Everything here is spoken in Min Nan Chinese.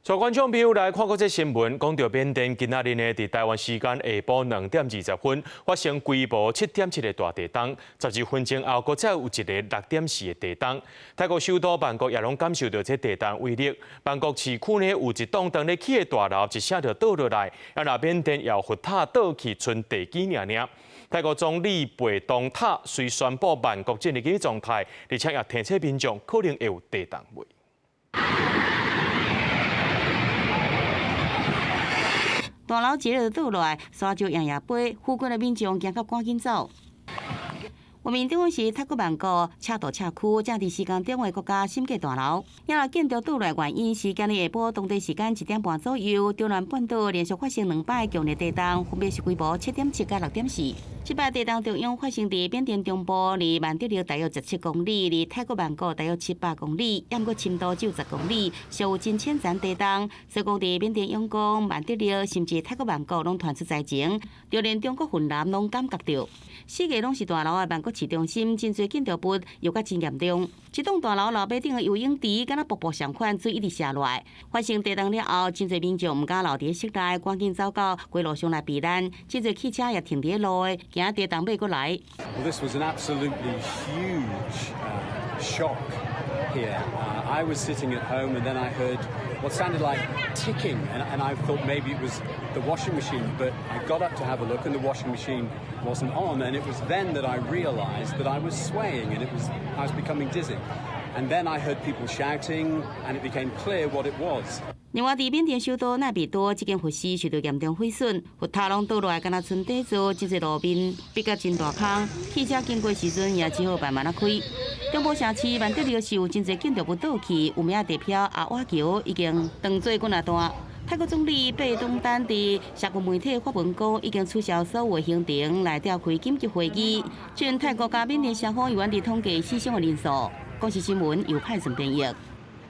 帶觀眾朋友來看國際新聞，講到緬甸今仔日呢，佇台灣時間下晡2點20分發生規模7.7的大地動，12分鐘後，閣再有一个6.4的地動。泰國首都曼谷也攏感受著這地動威力。曼谷市區呢有一棟當咧起的大樓，一聲就倒落來，啊若緬甸也有佛塔倒去，賰地基爾爾。泰國總理貝東塔隨宣布曼谷進入緊急狀態，而且也提醒民眾可能會有地動位。大樓一日倒落來，沙石搖搖飛，附近的民眾驚甲趕緊走。畫面中是泰國曼谷赤道社區，正佇施工中的國家審計大樓。遐來建築倒落原因是今日下晡當地時間1點半左右，中南半島連續發生兩擺強烈地動，分別是規模7.7佮6.4。這擺地動中央發生佇緬甸中部，離曼德勒大約17公里，離泰國曼谷大約700公里，猶毋過深度只有10公里，屬有真淺層地動。所以講佇緬甸仰光、曼德勒，甚至泰國曼谷攏傳出災情，就連中國雲南攏感覺著。四界攏是大樓的曼谷市中心，真濟建築物搖甲真嚴重。這棟大樓樓尾頂的游泳池，敢若瀑布相款，水一直瀉落來。發生地動了後，真濟民眾毋敢留佇室內，趕緊走到街路上來避難。真濟汽車也停佇路的，驚地動欲閣來。 Well, this was an absolutely huge shock here. I was sitting at home and then I heard what sounded like ticking, and I thought maybe it was the washing machine, but I got up to have a look and the washing machine wasn't on, and it was then that I realized that I was swaying and I was becoming dizzy. And then I heard people shouting, and it became clear what it was. 另外，佇緬甸首都奈比多，這間佛寺受到嚴重毀損，佛塔攏倒落來，敢若賰底座，真濟路面逼甲真大空，汽車經過時陣也只好慢慢仔開。中部城市曼德勒是有真濟建築物倒去，有名地標阿瓦橋已經當做滾仔大。泰國總理貝東丹佇社群媒體發文講，已經取消所有行程來召開緊急會議。這陣泰國佮緬甸雙方猶原佇統計死傷的人數。公視新聞由派順編譯。